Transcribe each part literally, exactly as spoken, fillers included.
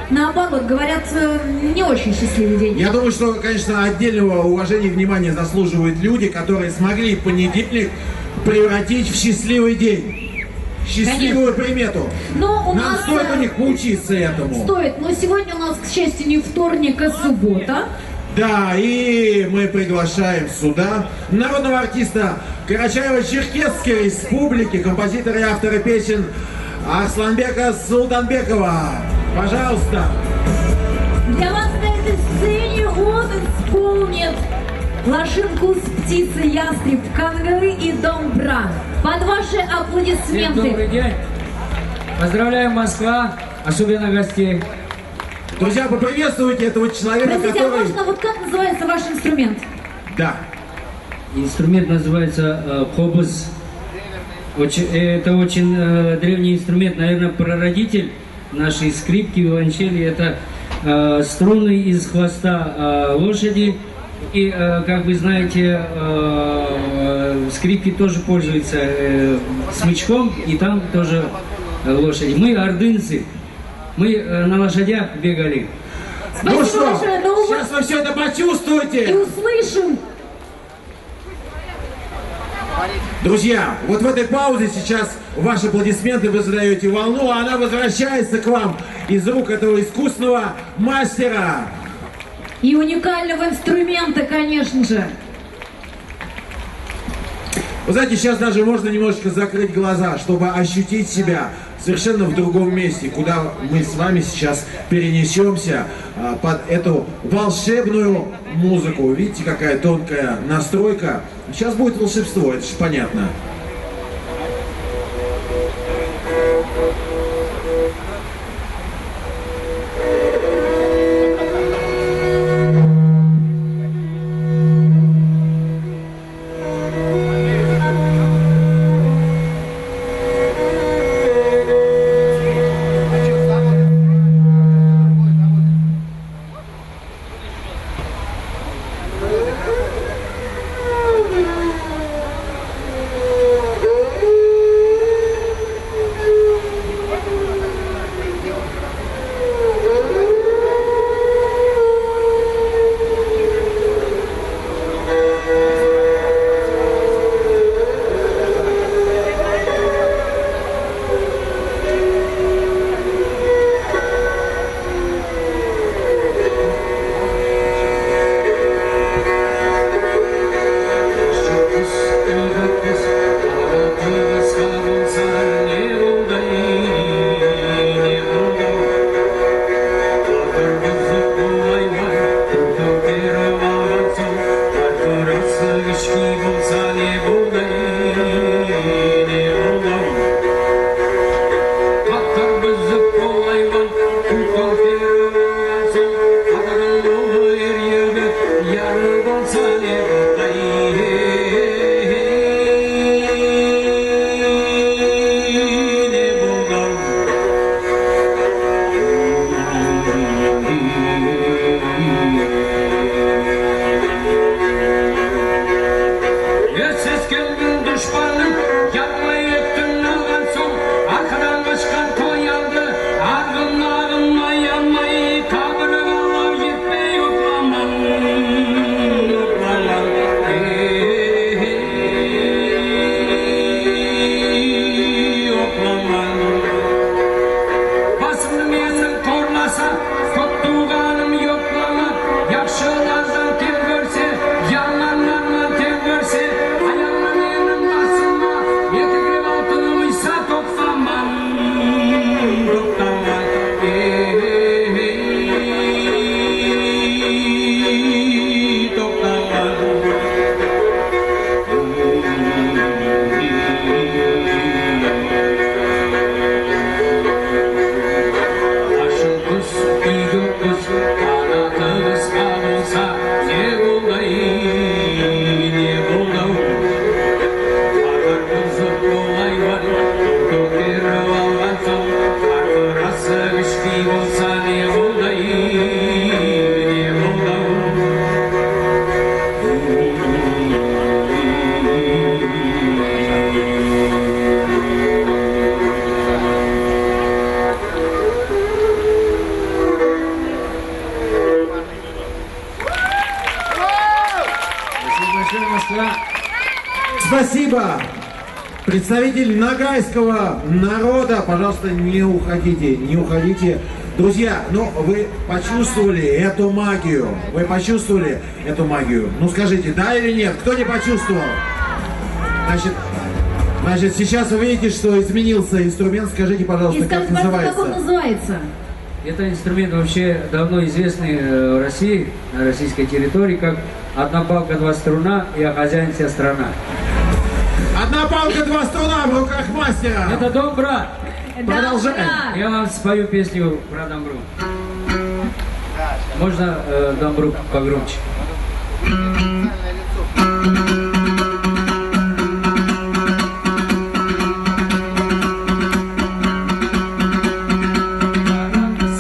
Наоборот, говорят, э, не очень счастливый день. Я думаю, что, конечно, отдельного уважения и внимания заслуживают люди, которые смогли понедельник превратить в счастливый день. Счастливую примету. Но у Нам нас, стоит э, у них поучиться этому. Стоит, но сегодня у нас, к счастью, не вторник, а суббота. Да, и мы приглашаем сюда народного артиста Карачаево-Черкесской Республики, композитора и автора песен Арсланбека Султанбекова. Пожалуйста. Для вас на этой сцене он исполнит «Лашын кус», «Птица», «Ястреб», «Кангыры» и «Домбра». Под ваши аплодисменты. Всем добрый день. Поздравляем, Москва, особенно гостей. Друзья, поприветствуйте этого человека, Простите, а который можно, вот как называется ваш инструмент? Да. Инструмент называется, э, кобыз. Очень, э, это очень, э, древний инструмент, наверное, прародитель нашей скрипки, виолончели. Это, э, струны из хвоста, э, лошади. И, э, как вы знаете, э, скрипки тоже пользуются, э, смычком, и там тоже, э, лошади. Мы ордынцы, мы, э, на лошадях бегали. Спасибо большое. Ну что, сейчас вы всё это почувствуете. И услышим. Друзья, вот в этой паузе сейчас ваши аплодисменты, вы задаёте волну, а она возвращается к вам из рук этого искусного мастера. И уникального инструмента, конечно же. Вы знаете, сейчас даже можно немножечко закрыть глаза, чтобы ощутить себя совершенно в другом месте, куда мы с вами сейчас перенесёмся, а, под эту волшебную музыку. Видите, какая тонкая настройка. Сейчас будет волшебство, это же понятно. Спасибо. Представитель ногайского народа, пожалуйста, не уходите, не уходите. Друзья, ну вы почувствовали эту магию? Вы почувствовали эту магию? Ну скажите, да или нет? Кто не почувствовал? Значит, значит, сейчас вы видите, что изменился инструмент. Скажите, пожалуйста, как называется? Как он называется? Это инструмент вообще давно известный, э, в России, на российской территории, как одна палка, два струна, я хозяин, вся страна. Одна палка, два струна в руках мастера. Это домбра. Продолжаем. Я вам спою песню про домбру. Можно, э, домбру погромче?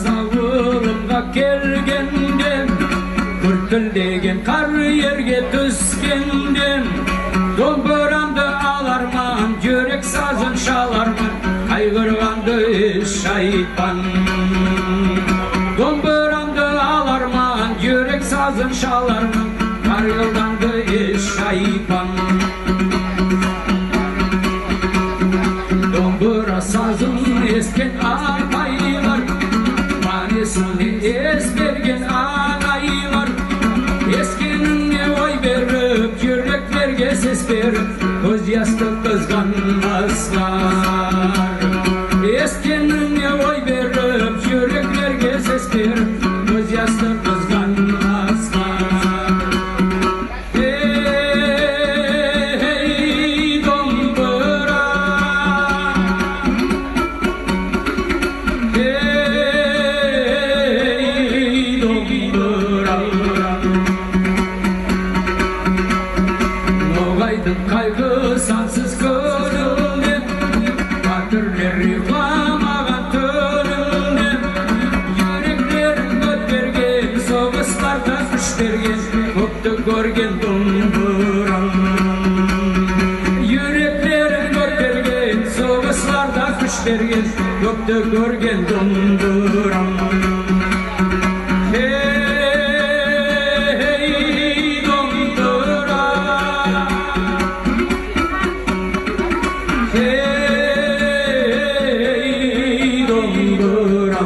Савылымга келгенде, куьртилдеген кар ерге туьскенде, домбырамды аларман, юрек сазын шаларман, кайгырганды эс айтпан. Домбырамды аларман, юрек сазын шаларман, кайгырганды эс айтпан. Домбыра сазын эситкен апайлар, манесине эс берген анайлар, эситкенине ой берип, юреклерге сес берип, коьз ясты кызганмаслар. Эситкенине ой берип, юреклерге сес берип, коьз ясты кызганмаслар. Эй, домбыра, эй, домбыра. Ногайдынъ кайгы сансыз коьнъилинде, баьтирлер уйкламаган туьнинде, юреклерин коьтерген, согысларда куьш берген, коькти коьрген домбырам. Юреклерин коьтерген, согысларда куьш берген, коькти коьрген домбырам. Эй, домбыра, эй, домбыра.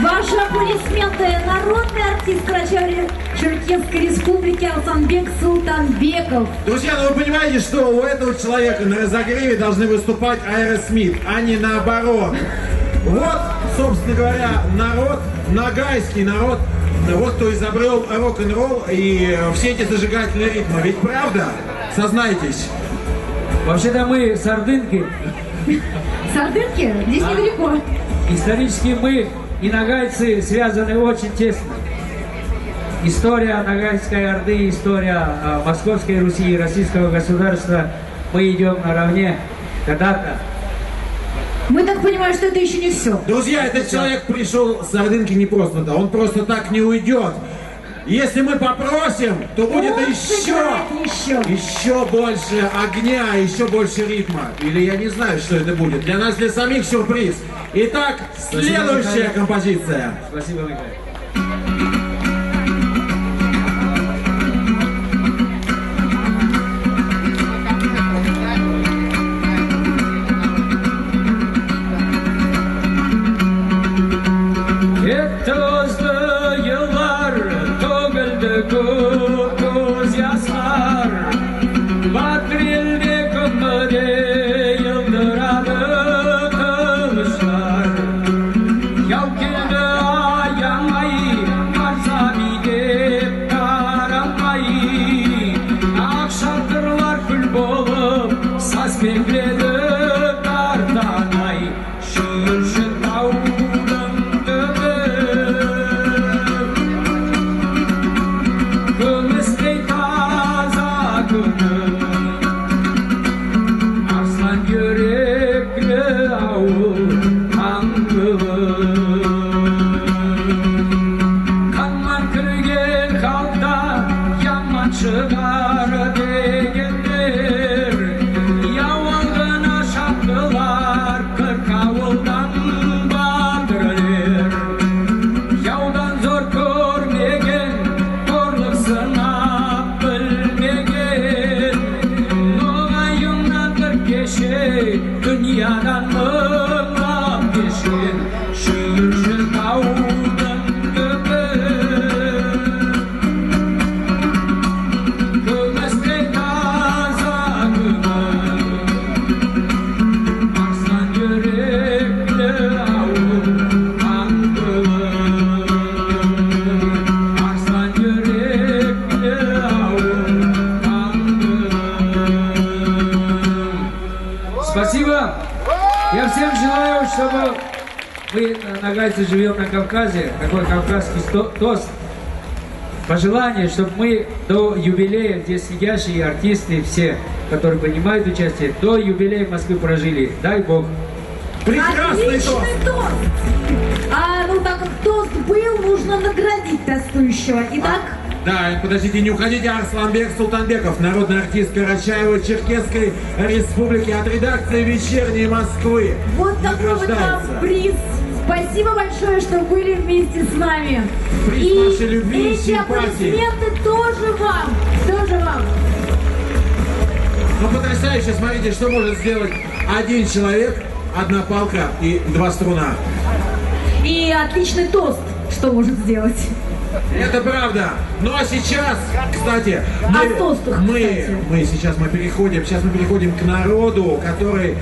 Ваши аплодисменты. Народный артист Карачаево-Черкесской Республики Арсанбек Султанбеков. Друзья, ну вы понимаете, что у этого человека на разогреве должны выступать Аэросмит, а не наоборот. Вот, собственно говоря, народ, ногайский народ, вот кто изобрел рок-н-ролл и все эти зажигательные ритмы. Ведь правда? Сознайтесь. Вообще-то мы с Ордынки. С Ордынки? Здесь недалеко. Исторически мы и ногайцы связаны очень тесно. История Ногайской Орды, история, а, Московской Руси и российского государства, мы идём наравне когда-то. Мы так понимаем, что это ещё не всё. Друзья, этот человек пришёл с Ордынки не просто так. Он просто так не уйдёт. Если мы попросим, то будет ещё, ещё больше огня, ещё больше ритма. Или я не знаю, что это будет. Для нас, для самих сюрприз. Итак, следующая композиция. Спасибо, Михаил. Кетти озды йыллар, тоьгилди коьп коьз яслар. Баьтир элде куьмиде йылдырады кылышлар. Яв келди аямай, карсамай деп карамай, Канман куьрген халкта яман шыгар дегенлер, явган гына шаптылар кырк авылдан баьтирлер. Явдан зор коьрмеген, корлык сынап билмеген, ногайымнан бир кеше, дуныядан мынълап кешкен. Шуьрши тавдынъ туьби, куьмистей таза туьби. Арслан юрекли авыл Канъ-Кулым, арслан юрекли авыл Канъ-Кулым. Спасибо. Я всем желаю, чтобы мы, э, ногайцы, живём на Кавказе. Такой кавказский сто- тост. Пожелание, чтобы мы до юбилея, здесь сидящие артисты все, которые принимают участие, до юбилея Москвы прожили. Дай Бог. Прекрасный тост. Отличный тост. А, ну, так как тост был, нужно наградить тостующего. Итак, да, подождите, не уходите. Арсланбек Султанбеков, народный артист Карачаево-Черкесской Республики, от редакции «Вечерней Москвы» награждается. Вот такой вот вам приз. Спасибо большое, что были вместе с нами. Приз нашей любви и симпатии. И эти аплодисменты тоже вам, тоже вам. Ну, потрясающе. Смотрите, что может сделать один человек, одна палка и два струна. И отличный тост, что может сделать. Это правда. Ну, а сейчас, кстати, мы, а тост, мы, кстати, мы сейчас мы переходим, сейчас мы переходим к народу, который